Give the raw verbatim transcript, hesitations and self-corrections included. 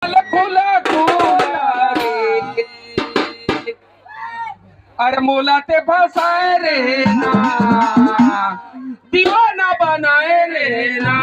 खुला खुला रे। अरे मोला ते फसाए रे ना, दीवाना बनाए रे ना।